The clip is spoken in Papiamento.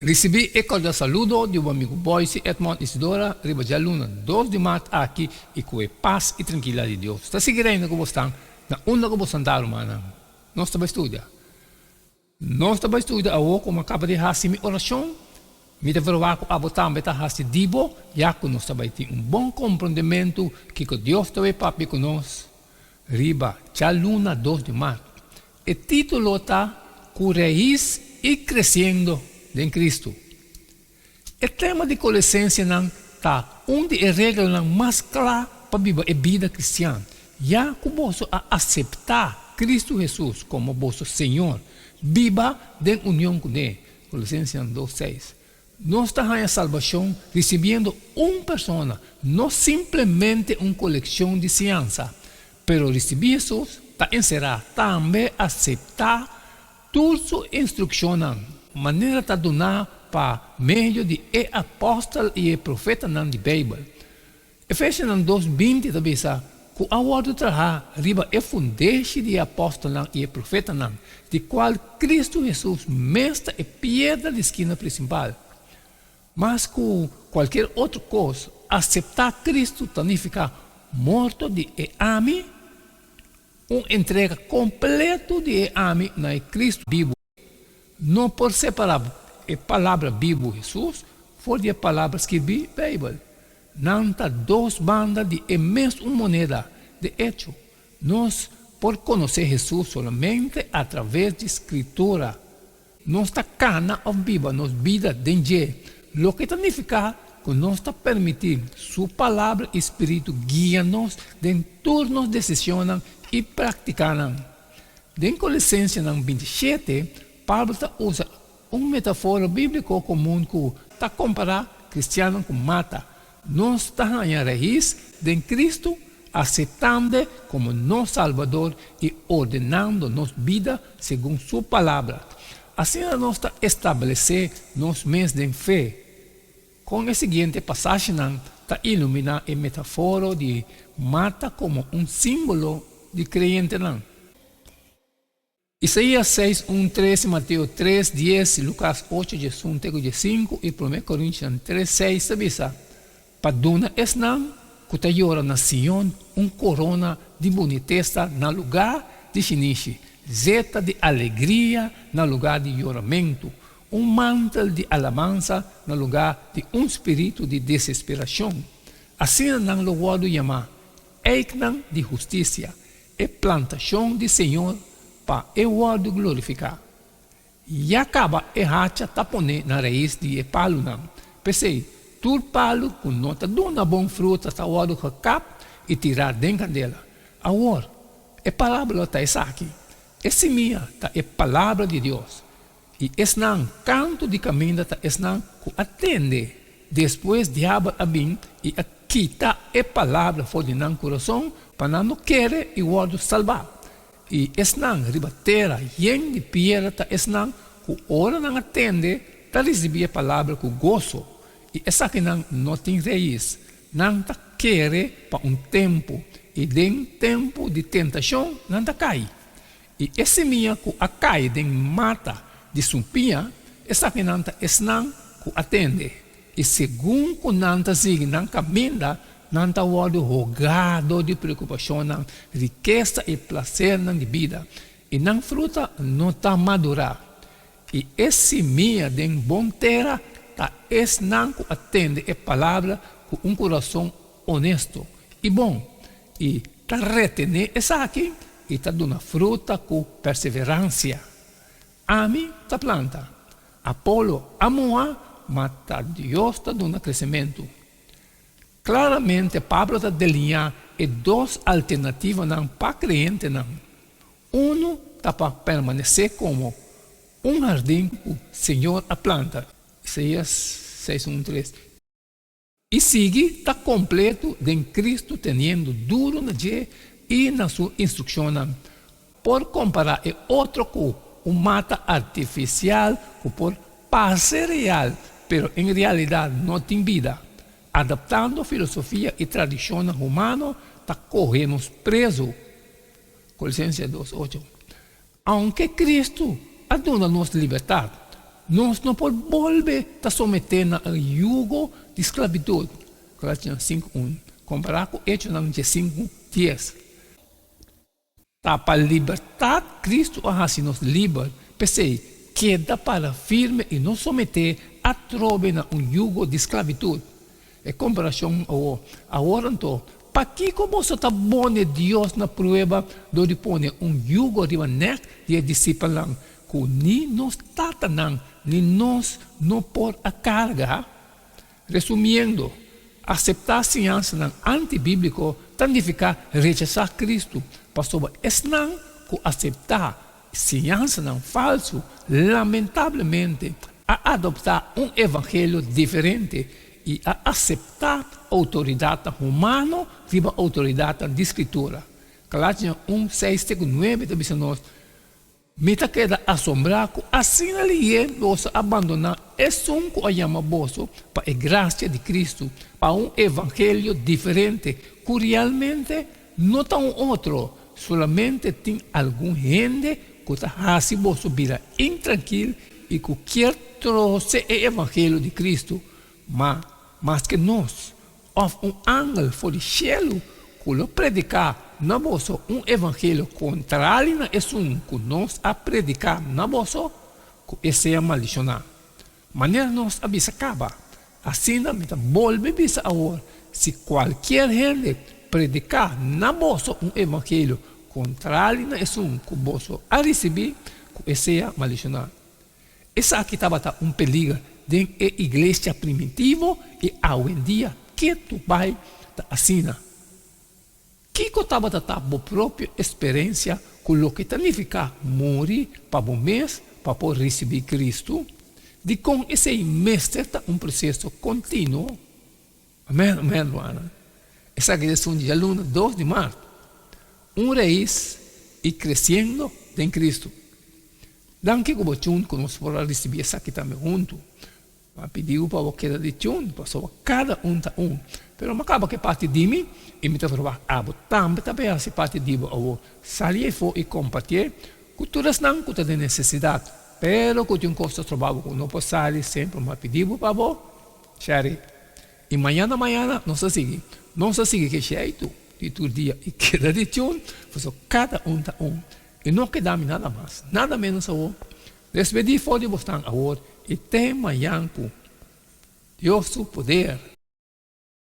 Risibí e kordial saludo di bo amigu Boyce Edmond Isidora riba djaluna dos di mart aki i ku e pas i trankilidat di Dios ta sigui reina ku bosnan na unda ku bosan ta rumannan. Nos ta bai studia. Nos ta bai studia awor ku mi a kaba di hasi mi orashon. Mi ta verwagt ku abo tambe ta hasi di bo ya ku nos ta bai tin un bon komprondementu kiko Dios ta bai papia ku nos riba djaluna dos di mart. E título ta Ku Rais i Kresiendo den Kristu. E tema di Kolosensenan ta un di e reglanan mas kla pa biba e bida kristian. Ya ku boso a aseptá Kristu Hesus komo boso Señor, biba den union kuné. Kolosensenan dos seis. Nos ta haña salbashon risibiendo un persona, no simplemente un kolekshon di siñansa. Pero risibí Hesus ta enserá tambe aseptá tur su instrukshonnan, manera ta duná pa medio di e apòstel i e profetanan di Beibel. Efesionan dos binti ta bisa ku a wòrdu trahá riba e fundeshi di e apòstelnan i e profetanan, di kual Kristu Hesus mes ta e piedra di skina prinsipal. Mas ku kualkier otro kos, aseptá Kristu ta nifiká morto di e ami, un entrega kompletu di e ami na e Kristu bibu. No por separá e palabra bibu Hesus for di e palabra skirbí Beibel. Nan ta dos banda di e mes un moneda. De echo, nos por konosé Hesus solamente atraves di Skritura. Nos ta kana òf biba nos bida den dje, loke ta nifiká ku nos ta permití su Palabra i spiritu guia nos den tur nos desishonnan i práktikanan. Den Kolosensenan 27, Pablo ta usa un metafora bíbliko komun ku ta kompará kristiannan ku mata. Nos ta haña rais den Kristu aseptand'E komo nos Salbador i ordenando nos bida segun Su Palabra. Asina nos ta establesé nos mes den fe. Kon e siguiente pasashinan ta iluminá e metaforo di mata komo un símbolo di kreyentenan? Isaías seis, un, tres, Mateo tres, dies, Lukas ocho, diesun te ku diesinku i Promé Korintionan tres, seis ta bisa, Pa duna esnan ku ta yora na Sion un korona di bunitesa na lugá di shinishi, zeta di alegria na lugá di yoramentu, un mantel di alabansa na lugá di un spiritu di desesperashon. Asina nan lo wòrdu yamá, eiknan di hustisia, e plantashon di Señor pa E wòrdu glorifiká. Ya kaba e hacha ta poné na rais di e palunan. P'esei, tur palu ku no ta duna bon fruta ta wòrdu gekap i tirá den kandela. Awor, e parábola ta esaki, E simia ta e Palabra di Dios. I esnan kantu di kaminda ta esnan ku a tende. Despues diabel a bin i a kita e palabra for di nan kurason pa nan no kere i wòrdu salbá. I esnan riba tera yen di piedra ta esnan ku ora nan a tende ta risibí e palabra ku goso, i esakinan no tin reis. Nan ta kere pa un tempu, i den tempu di tentashon nan ta kai. I e simia ku a kai den mata di sumpia, esakinan ta esnan ku a tende, i segun ku nan ta sigui nan kaminda, nan ta wòrdu hogá dor di preokupashonnan, rikesa i plasernan di bida, i nan fruta no ta madurá. I e simia den bon tera ta esnan ku a tende e palabra ku un kurason onesto i bon, i ta retené esaki i ta duna fruta ku perseveransia. Ami ta planta, Apolo a muha, ma ta Dios ta duna kresementu. Klaramente Pablo ta deliñá e dos alternativanan pa kreyentenan. Unu ta pa permanesé komo un hardin ku Señor a planta, Isaías seis un tres, I sigui ta kompletu den Kristu teniendo duru na dje i na su instrukshonnan. Por kompará e otro ku un mata artifisial ku por parse real pero en realidat no tin bida. Adaptando filosofia i tradishonnan humano ta kohe nos prezu. Kolosenses dos ocho. Aunke Kristu a duna nos libertat. Nos no por bolbe ta someté na e yugo di sklabitut, Galatianan sinku un, kompará ku Echonan diesinku dies. Ta pa libertat Kristu a hasi nos liber, p'esei, keda para firme i no someté atrobe na un yugo di sklabitut. E komparashon awor. Awor anto, pakiko boso ta pone Dios na prueba dor di pone un yugo riba nèk di e disipelnan ku ni nos tatanan ni nos no por a karga? Resumiendo, aseptá siñansanan antibíbliko ta nifiká rechasá Kristu, pasobra esnan ku aseptá siñansanan falsu lamentablemente a adoptá un evangelio diferente i a aseptá outoridatnan humano riba outoridatnan di Skritura. Galatianan un, seis te ku nuebe ta bisa nos, Mi ta keda asombrá ku asina lihé boso a bandoná esun ku a yama boso pa e grasia di Kristu pa un evangelio diferente ku realmente no ta un otro, solamente tin algun hende ku ta hasi boso bira intrankil i ku kier trose e evangelio di Kristu. Ma maske nos òf un angel for di shelu ku lo prediká na boso un evangelio kontrali na esun ku nos a prediká na boso, ku e sea maldishoná. Manera nos a bisa kaba, asina mi ta bolbe bisa awor, si kualkier hende prediká na boso un evangelio kontrali na esun ku boso a risibí, ku e sea maldishoná. Esaki tabata un peliger den e iglesia primitivo i awendia ketu bai ta asina. Kiko tabata ta bo propio esperensia ku loke ta nifiká muri pa bo mes pa por risibí Kristu? Dikon esei mester ta un proseso kontinuo? Amen, amen, rumannan. Esaki ta esun djaluna dos di mart. Un rais i kresiendo den Kristu. Danki ku bo tune ku nos por a risibí esaki tambe huntu. Mi a pidi bo pa bo keda di tune pasobra kada un ta un. Pero mi a kaba ku e parti di mi i mi ta proba abo tambe ta bay hasi parti di bo awor. Sali efo i kompartié ku tur esnan ku ta den nesesidat. Pero ku tin un kos ta stroba bo ku no por sali semper mi a pidi bo pa bo share. I mañana mañana nos ta sigui. Nos ta sigui ku e sheitu di tur dia i keda di tune pasobra kada un ta un. I no keda mi nada mas, nada menos awor. Despedí for di bosnan awor i te mañan ku Dios su poder.